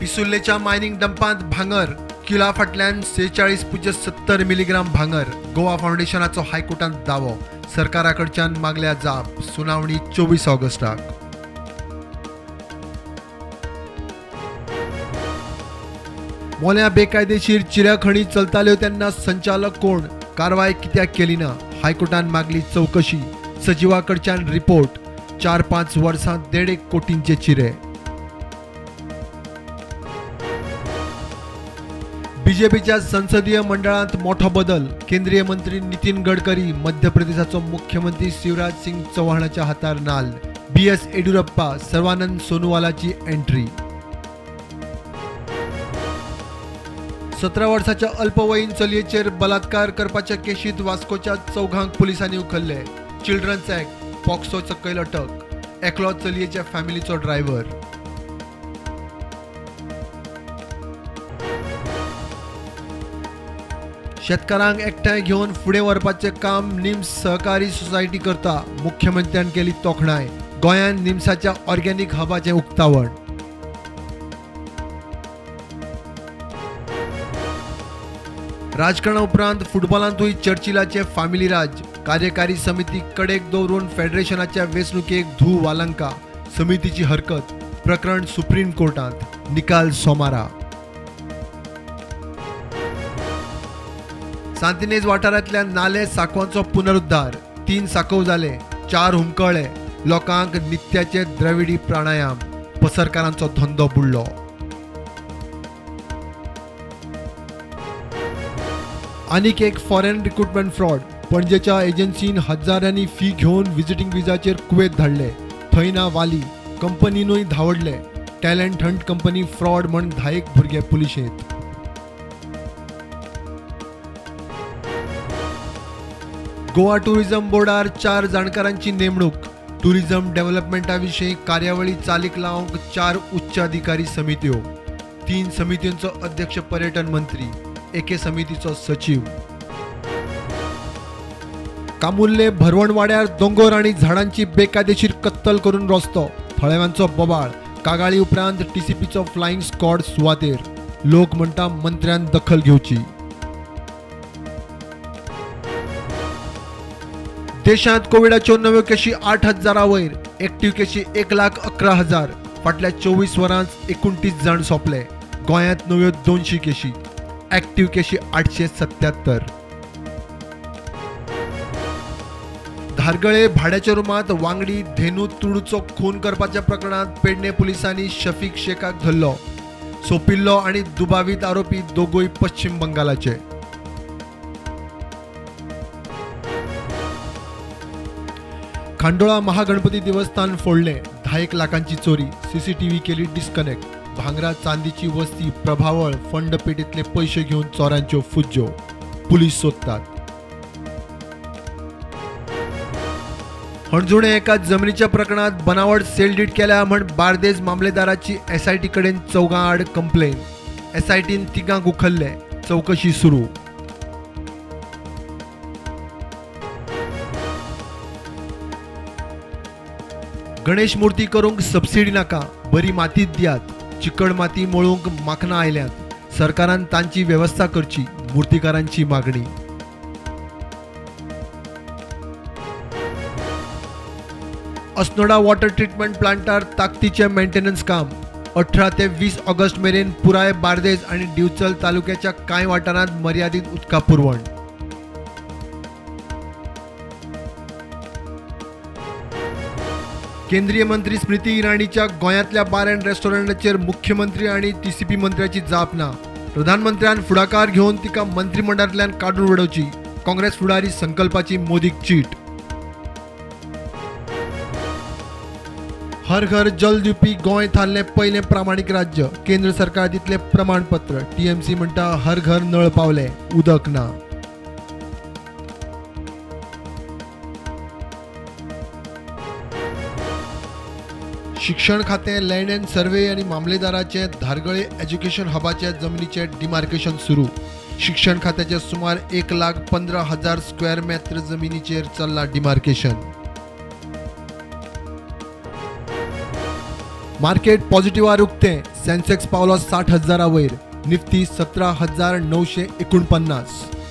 पिसुर्लेच्या mining डंपांत भांगर, किला फाटल्यान 46.70 milligram भांगर. गोवा फावंडेशनाचो हायकोर्टांत दावो. सरकारा कडच्यान मागल्या जाप. सुनावणी 24 ऑगस्टाक. मोल्या बेकायदेशीर चिऱ्याखणी चलताल्यो तेन्ना संचालक कोण, कारवाय कित्याक केली ना? हायकोर्टान मागली चवकशी. सचिवा कडच्यान रिपोर्ट. 4-5 वर्सां 1.5 कोटींचे चिरे. बीजेपीच्या संसदीय मंडळांत मोठो बदल. केंद्रीय मंत्री नितीन गडकरी मध्य प्रदेशाचो मुख्यमंत्री शिवराज सिंग चौहानाच्या हातार नाल. बी.एस. येडियुरप्पा, सर्वानंद सोनोवालाची एंट्री. 17 वर्साच्या अल्पवयीन चलयेचेर बलात्कार करपाच्या केशीत वास्कोच्या 4 पुलिसांनी उखल्ले. चिल्ड्रन्स ऍक्ट, पॉक्सो सकयल अटक. एकलो चलयेच्या फॅमिलीचो ड्रायव्हर. शेतकारांक एकठांय घेवन फुडें व्हरपाचें काम निम्स सहकारी सोसायटी करता. मुख्यमंत्र्यान केली तोखणाय. गोंयांत निम्साच्या ऑर्गेनिक हबाचें उक्तावण. राजकारणा उपरांत फुटबॉलांतूय चर्चिलाचें फामिली राज. कार्यकारी समिती कडेक दवरून फेडरेशनाच्या वेंचणुकेक धूव वालंका. समितीची हरकत. प्रकरण सुप्रीम कोर्टांत. निकाल सोमारा. सांतिनेज वाठारांतल्या नाले सांकवांचो पुनरुद्धार. 3 सांकव जाले, 4 हुमकळ्ळे. लोकांक नित्याचे द्रविडी प्राणायाम. पसरकारांचो धंदो बुडलो. आनीक एक फॉरेन रिक्रुटमेंट फ्रॉड. पणजेच्या एजन्सीन हजारांनी फी घेवन विजिटींग विजाचेर कुवेत धाडले. थंय ना वाली, कंपनीनूय धांवडले. टॅलंट हंट कंपनी फ्रॉड म्हण 10 भुरगे पुलिशेंत. गोवा टुरिझम बोर्डार 4 जाणकारांची नेमणूक. टुरिझम डेव्हलपमेंटा विशीं कार्यावळी चालीक लावंक 4 उच्च अधिकारी समित्यो. 3 समित्यांचो अध्यक्ष पर्यटन मंत्री, एके समितीचो सचीव. कामुर्ले भरवणवाड्यार दोंगोर आनी झाडांची बेकायदेशीर कत्तल करून रस्तो. थळाव्यांचो बोबाळ. कागाळी उपरांत टीसीपीचो फ्लायिंग स्क्वॉड सुवातेर. लोक म्हणटा मंत्र्यान दखल घेवची. देशांत कोविडाच्यो नव्यो केशी 8,000 वयर. एक्टिव्ह केशी 1,11,000. फाटल्या 24 वरांत 29 जाण सोंपले. गोंयांत नव्यो 200 केशी. एक्टिव्ह केशी 877. धारगळे भाड्याच्या रुमांत वांगडी धेनू तुडूचो खून करपाच्या प्रकरणांत पेडणे पुलिसांनी शफीक शेखाक धरलो. सोंपिल्लो आनी दुबावीत आरोपी दोगूय पश्चिम बंगालाचे. खांडोळा महागणपती देवस्थान फोडलें. 10 लाखांची चोरी. सीसीटीव्ही केली डिस्कनेक्ट. भांगरा चांदीची वस्ती प्रभावळ फंड पेटीतले पैसे घेवन चोरांच्यो फुज्ज्यो. पुलीस सोदतात. हणजुणे एका जमिनीच्या प्रकरणात बनावट सेल डीड केल्या म्हण बार्देज मामलेदाराची एसआयटी कडेन 4 आड कंप्लेन. एसआयटीन 3 उखल्ले. चवकशी सुरू. गणेश मूर्ती करूंक सबसिडी नाका, बरी मातीत दियात. चिकण माती मळूंक माखनां आयल्यांत. सरकारान तांची वेवस्था करची, मूर्तिकारांची मागणी. अस्नोडा वॉटर ट्रिटमेंट प्लांटार ताकदीचें मेंटेनन्स काम. 18 ते 20 ऑगस्ट मेरेन पुराय बार्देज आनी दिवचल तालुक्याच्या कांय वाठारांत मर्यादीत उदका पुरवण. केंद्रीय मंत्री स्मृती इराणीच्या गोंयांतल्या बार अँड रेस्टॉरंटाचेर मुख्यमंत्री आनी टीसीपी मंत्र्याची जाप ना. प्रधानमंत्र्यान फुडाकार घेवन तिका मंत्रिमंडळांतल्यान काडून उडोवची. काँग्रेस फुडारी संकल्पाची मोदीक चीट. हर घर जल दिवपी गोंय थारलें पयलें प्रामाणीक राज्य. केंद्र सरकार दितलें प्रमाणपत्र. टीएमसी म्हणटा हर घर नळ पावले, उदक ना. शिक्षण खातें लँड अँड सर्वे आनी मामलेदाराचें धारगळे एज्युकेशन हबाच्या जमनीचें डिमार्केशन सुरू. शिक्षण खात्याचे सुमार 1,15,000 स्क्वेअर मेत्र जमिनीचेर चल्लां डिमार्केशन. मार्केट पॉझिटिव्हार उक्तें. सेन्सेक्स पावलो 60,000 वयर, निफ्टी 17,949.